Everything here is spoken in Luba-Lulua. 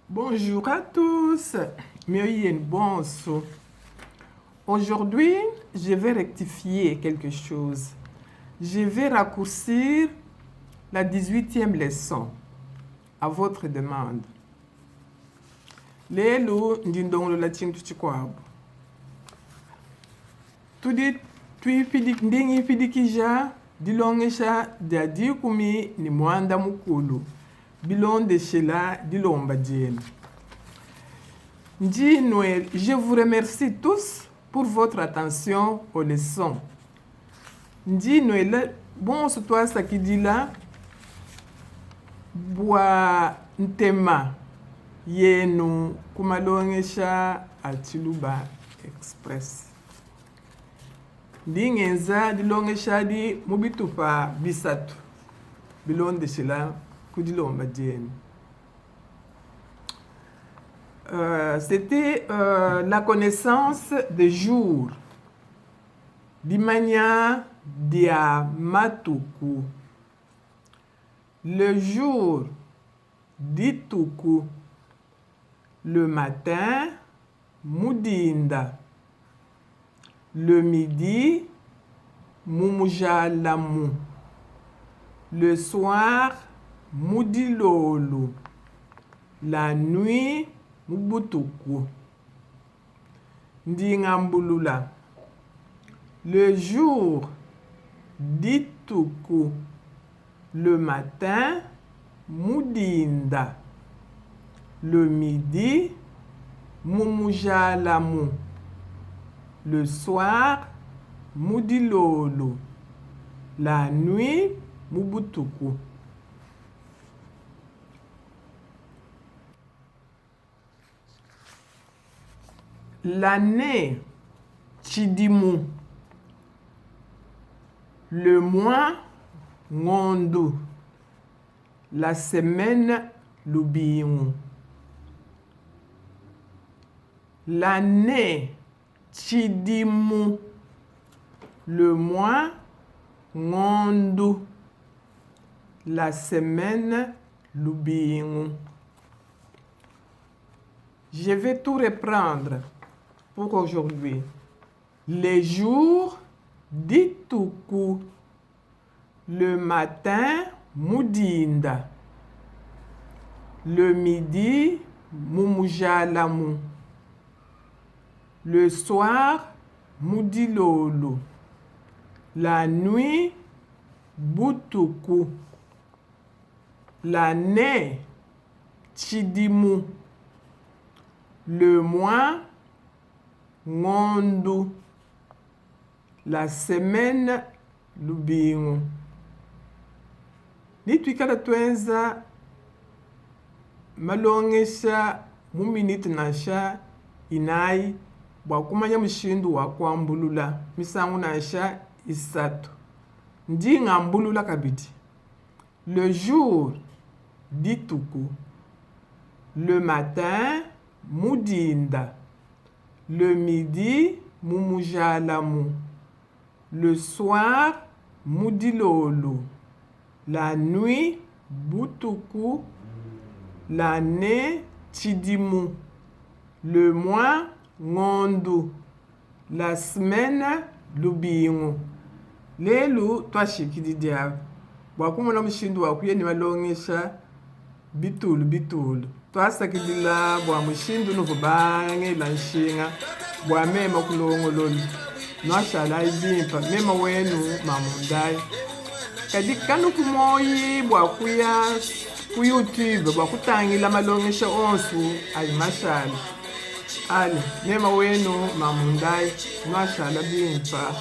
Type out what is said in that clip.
Bonjour à tous, mioyi bonso. Aujourd'hui, je vais rectifier quelque chose. Je vais raccourcir la 18e leçon à votre demande. Lelu ndi ndongolola tshintu tshikuabu. Tudi ndi ngipidikija dilongesha dia 16 bilondeshela dilomba dienu. Ndi nue, je vous remercie tous pour votre attention aux leçons. Ndi nuela bonso tuasakidila bua ntema yenu ku malongesha a Tshiluba Express. Ndi ngenza dilongesha adi mu bitupa bisatu bilondeshila ku dilomba dienu. Euh, C'était euh, la connaissance des jours. Dimanya dia matuku. Le jour, dituku. Le matin, mu dinda. Le midi, mu mujalamu. Le soir, mu dilolu. La nuit, mu butuku. Ndi ngambulula. Le jour, dituku. Le matin, mu dinda. Le midi, mu mujalamu. Le soir, mu dilolu. La nuit, mu butuku. L'annee, tshidimu. Le mois, ngondu. La semaine, lubingu. L'annee, tshidimu. Le mois, ngondu. La semaine, lubingu. Je vais tout reprendre pour aujourd'hui. Les jours, dituku. Le matin, mu dinda. Le midi, mu mujalamu. Le soir, mu dilolu. La nuit, butuku. L'annee, tshidimu. Le mois, ngondu. La semaine, lubingu. Nituikala tuenza malongesha mu minite nansha inayi bua kumanya mushindu wa kuambulula misangu nansha isatu. Ndi ngambulula kabidi. Le jour, dituku. Le matin, mu dinda. Le midi, mu mujalamu. Le soir, mu dilolu. La nuit, butuku. L'annee, tshidimu. Le mois, ngondu. La semaine, lubingu. Lelu tuashikididi apa bua kumona mushindu wa kuya ne malongesha bitulu bitulu. Tuasakidila bua mushindu unuvua bangela nshinga bua mema kulongolola. Nuashalayi bimpa, mema wenu Mamu Ndayi. Kadi kanupu muoyi bua kuya ku YouTube bua kutangila malongesha onsu adi mashale. Ale, mema wenu Mamu Ndayi, nuashala bimpa.